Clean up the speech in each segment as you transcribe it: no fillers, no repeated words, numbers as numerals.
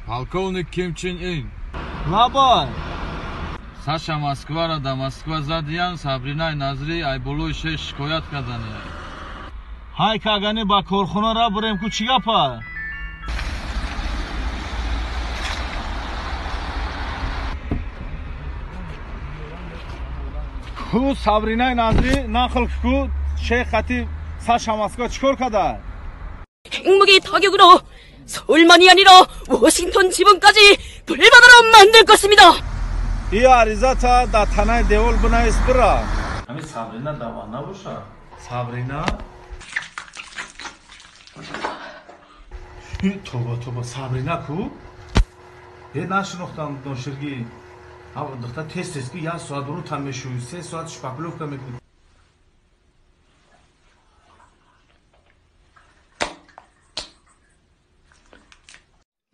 Полковник Ким Чен Ин. Лабай. Саша Москвара да Москва задиян, Сабринаи Назри айболои шеш шикоят кардани. Ҳай кагани ба корхона ра бурем ку чӣ гапа? Ку Сабринаи Назри нақл ку шех хати Саша Москва чӣ кор када? 핵무기 타격으로 서울만이 아니라 워싱턴 지방까지 불바다로 만들 것입니다. 이 аризата дар танаи девол бинавис бира. Ами Сабрина дава набоша. Сабрина? Тоба тоба Сабрина ку? Е нашинохтам донширги. Духтар тез тез ки як соат рӯ там мешӯй, се соат шпаклёвка мекунӣ.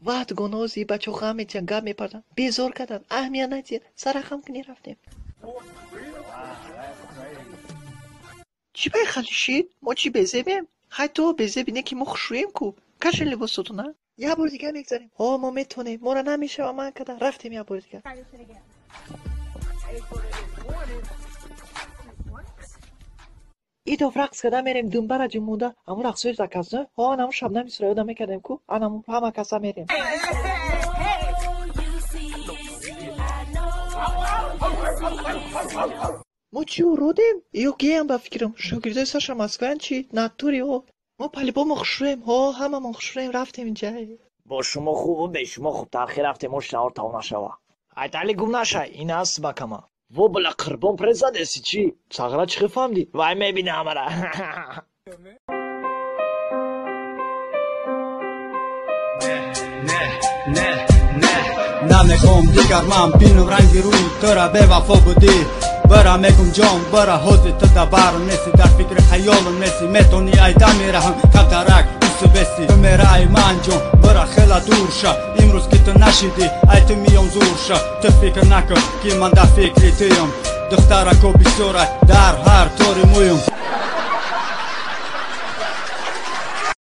Ваҳд гонози бачаҳо ғам метиҳанд, гап мепартанд, безор карданд, аҳамият надиҳед, сарахам кунӣ рафтем. Чӣ байхалишид? Мо чӣ безебем? Ҳай то безеби не ки мо хушрӯем ку. Кашен либосотона. Як бори дигар мегзарем. Ҳо, мо метонем. Мора намешава ман када. Рафтем як бори дигар. Идов рақс карда мерем думбара ҷумонда. Ҳамун рақсҳои заказно. Ҳо, анамун шабнами сураёда мекардем ку. Анамун ҳама каса мерем. Мо чӣ уродем? Ё геям ба фикрам. Шогирдои Саша Москваянд чӣ? Натури ҳо. Мо палибомо хушрӯем. Ҳо, ҳамамон хушрӯем. Рафтем инҷа. Бо шумо хубу бе шумо хубтар. Хе рафтем ош наҳор тамом нашава. Айтали гум нашай. Ин аст бакама. Во била қирбон през задеси чӣ? Сағра чӣ хел фаҳмдӣ? Вай мебина ҳамара. Не, не, намехом дигар ман бинам ранги рӯи тура бевафо будӣ. Бара мегум ҷон, бара ҳози ту да барм неси, дар фикри хаёлам неси, метони айда мераҳам камтарак усу беси. Ту мераи ман ҷон, бара хела дур ша, имрӯз ки ту нашидӣ, ай ту миём зур ша. Ту фикр накун, ки ман дар фикри туям, духтарако бисёрай дар ҳар тори мӯюм.